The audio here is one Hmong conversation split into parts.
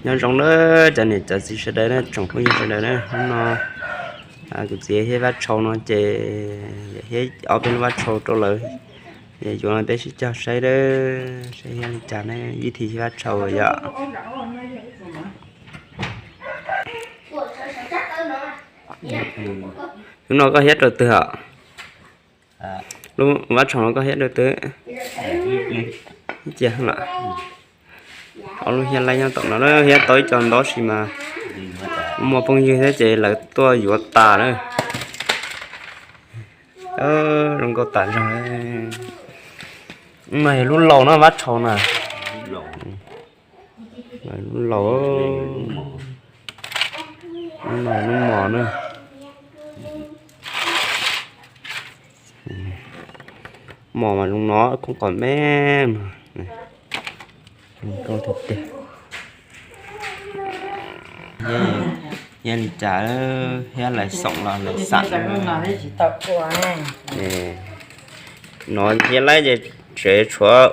Nyob zoo na cov niam cov txiv sawv daws na, tsoom phooj ywg sawv daws na, hnub no kuv txiv hiab vab tshau no ces yawm hiab ob peb lub vab tshau rau lawv, yog yuav no peb sib cog saib dab, saib hiab li cas ne, ib thim hiab vab tshau yom. Hnub no koj hiab rau twg os? Lub vab tshau no koj hiab rau twg? Cia lawm. Ob lub hiab laib nyob tom no, hiab tau ib co ntob si mas muaj phooj ywg thiab ces lawv tuaj yuav tas na. Zoo nkauj tas zog. Mas yog lub laus na vab tshau na. Lub laus, lub no lub mos na. Mos mas zoo no khoom kom me mas. Yog li cas hiab lawv xoom los lawv xam. No hiab laib ces tsev tshuav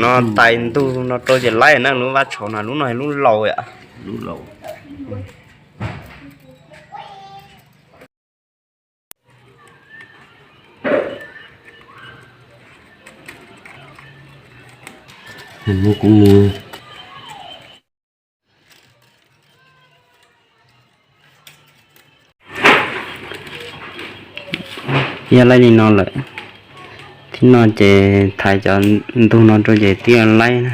no tais ntug no rau ces laib na, lub vab tshau no, lub no lub laus yom. Hiab laib li no lawm, thib no ces thaiv cov ntug no rau ces thiaj laib na.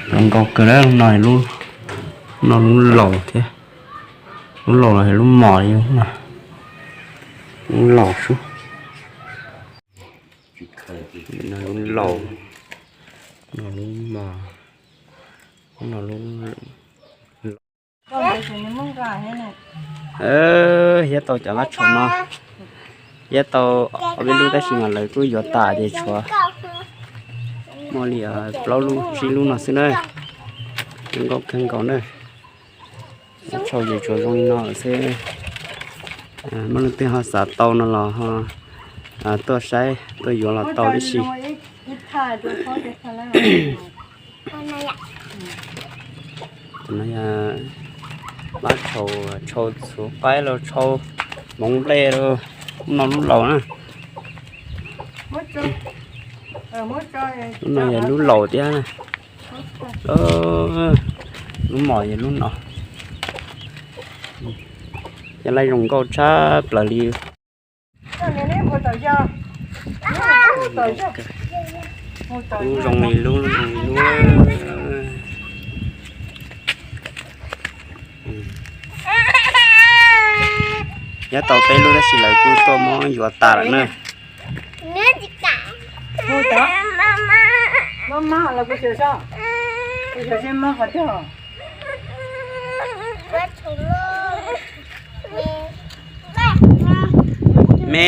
Zoo nkauj kawg, lub no, lub no lub laus thiab, lub laus los lub mos li, lub laus xwb. No lub laus, no lub mos, no lub Hiab tau cov vab tshau no, hiab tau ob peb lub tab sis mas lawv kuj yuav tas ces tshuav muaj li plaub lub tsib lub no xwb na. Zoo nkauj kawg nkaus na. Vab tshau ces tsuas zoo li no xwb. Muaj leej twg ho xav tau no los ho tuaj saib tuaj yuav los tau tib si. Vab tshau, tshau txhuv qaib los tshau hmoov nplej los, lub no lub laus na. Lub no yog lub laus thiab na. Lub mos yog lub no. Ces laib zoo nkauj tshaj plaws li. Lub zoo li lub, zoo li lub. Nyob tau peb lub tab sis lawv kuj tuaj muab yuav tas lawm na. Me,